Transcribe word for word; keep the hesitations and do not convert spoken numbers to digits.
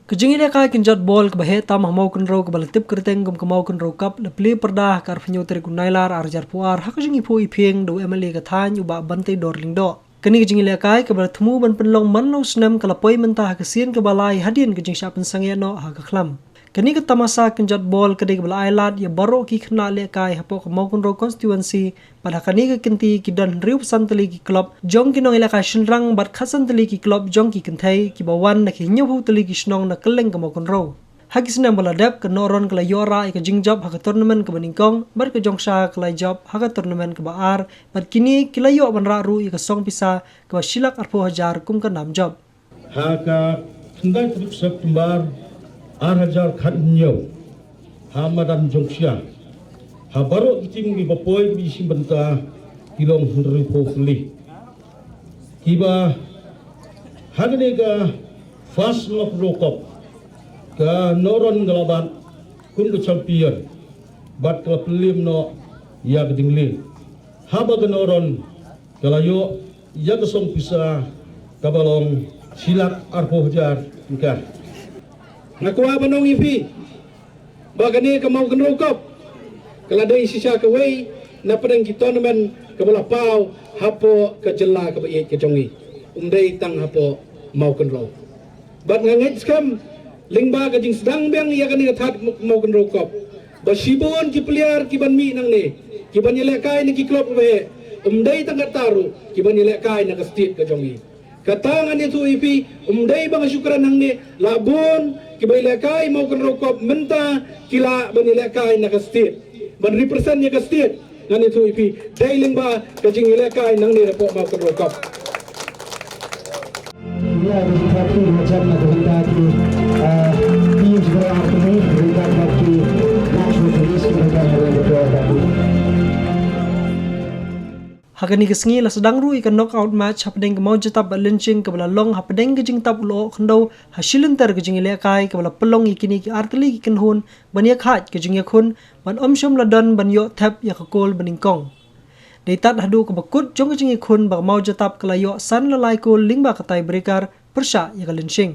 Ka jingïalehkai kynjat bol kaba heh tam ha Mawkynrew kaba la tip kyrteng kum ka Mawkynrew Cup la plie pyrda ha ka arphew hynñiew tarik u Nailar ar hajar arphew ar ha ka jingïaphuh ïaphieng da u M L A ka thaiñ u Bah Banteidor Lyngdoh. Kane ka jingïalehkai kaba la thmu ban pynlong man la u snem ka la poi mynta ha ka sien kaba lai hadien ka jingshah pynsangeh noh ha ka khlam. Kane ka tamasa kynjat bol ka dei kaba la ai lad ïa baroh ki khynnah lehkai hapoh ka Mawkynrew constituency, bad ha kane ka kynti ki don hynriewphew san tylli ki club jong ki nongïalehkai shynrang bad khatsan tylli ki club jong ki kynthei kiba wan na ki hynñiewphew tylli ki shnong na kylleng ka Mawkynrew. Ha ki snem ba la dep, ka Nohron ka la ïoh rah ïa ka jingjop ha ka tournament kaba nyngkong, bad ka Jongshah ka la jop ha ka tournament kaba ar, bad kine ki la ïoh ban rah ruh ïa ka song pisa kaba shi lak arphew hajar kum ka nam jop. Ha ka khyndai tarik September ar hajar khathynñiew, ha madan Jongshah, ha baroh ki tim kiba poi kiba ïashim bynta ki long hynriewphew tylli. Kiba ha kane ka First Mawkynrew Cup, ka Nohron ka la bat kum ka champion bad ka la pynlem noh ïa ka jingleh. Haba ka Nohron ka la ïoh ïa ka song pisa kaba long shi lak arphew hajar tyngka. Nga kwah ban ong ïa phi ba kane ka Mawkynrew Cup ka la dei shisha kawei na pdeng ki tournament kaba la paw hapoh ka jylla kaba ïeit ka jong ngi. Um dei tang hapoh Mawkynrew. Bad nga ngeit skhem lyngba ka jingsdang biang ïa kane ka Thad Mawkynrew Cup ba shibun ki player kiban mih nangne, kiban ïalehkai na ki club kiba heh, um dei tang katta ruh, kiban ïalehkai na ka state ka jong ngi. Kata ngan ïathuh ïa phi, um dei ba nga shu kren hangne, la bun kiba ïalehkai Mawkynrew Cup mynta ki lah ban ïalehkai na ka state, ban represent ïa ka state. Ngan ïathuh ïa phi, dei lyngba ka jingïalehkai nangne hapoh Mawkynrew Cup. Ha kane ka sngi la sdang ruh ïa ka knockout match hapdeng ka Mawjatap bad Lyngshing kaba la long hapdeng ka jingtap u lyoh khyndew ha shilynter ka jingïalehkai kaba la pynlong ïa kine ki artylli ki kynhun ban ïakhaid ka jingïakhun, ban ym shym la don ban ïoh thep ïa ka kol banyngkong. Dei tad haduh kaba kut jong ka jingïakhun ba ka Mawjatap ka la ïoh san la lai kol lyngba ka tiebreaker pyrshah ïa ka Lyngshing.